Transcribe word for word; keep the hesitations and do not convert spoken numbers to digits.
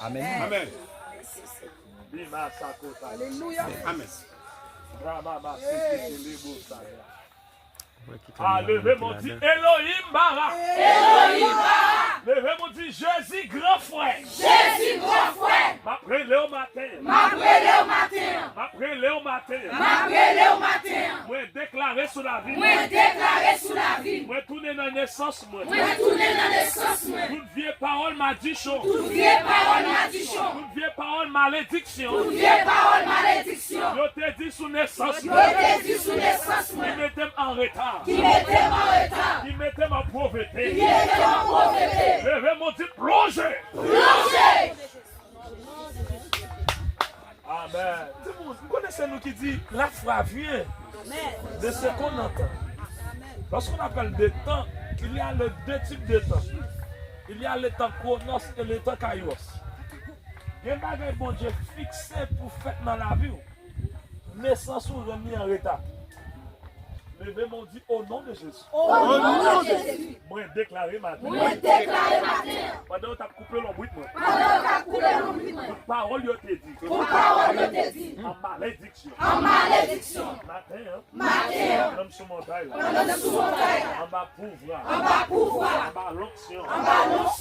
Amèn. Amèn. Alelouya. Amèn. A, leve men w di, Elohim Bara. Elohim Bara. Leve men w di, Jezi gran frè. Jezi gran frè. M ap rele w maten. M ap rele w maten. M ap rele w maten. M ap rele w maten. Mwen deklare sou lavi m. Mwen deklare sou lavi m. Mwen tounen nan nesans mwen. Mwen tounen nan nesans mwen. Tout vye pawòl madichon. Tout vye pawòl madichon. Tout vye pawòl malediksyon. Tout vye pawòl malediksyon. Yo te di sou nesans mwen. Yo te di sou nesans mwen. Ki mete m an reta. Ki mete m an reta. Ki mete m an povrete. Ki mete m an povrete. Leve men w di plonje. Plonje. Amèn. Timoun, m konnen se nou ki di la foi vient de ce qu'on entend. Lorsqu'on appelle de temps, il y a les deux types de temps. Il y a le temps chronos et le temps kairos. Gen bagay Bondye fikse pou fèt nan lavi w. Nesans ou rann li an reta. Leve men w di, o non de Jezi. O non de Jezi. Mwen deklare maten. Mwen deklare maten. Pandan yo t ap koupe lonbrit mwen. Pandan yo t ap koupe lonbrit mwen. Tout pawòl yo te di. Tout pawòl yo te di. An malediksyon. An malediksyon. Maten an. Maten an. Pandan m sou montay la. Pandan m sou montay la. Anba pouvwa. Anba pouvwa. Anba lonksyon. Anba lonksyon.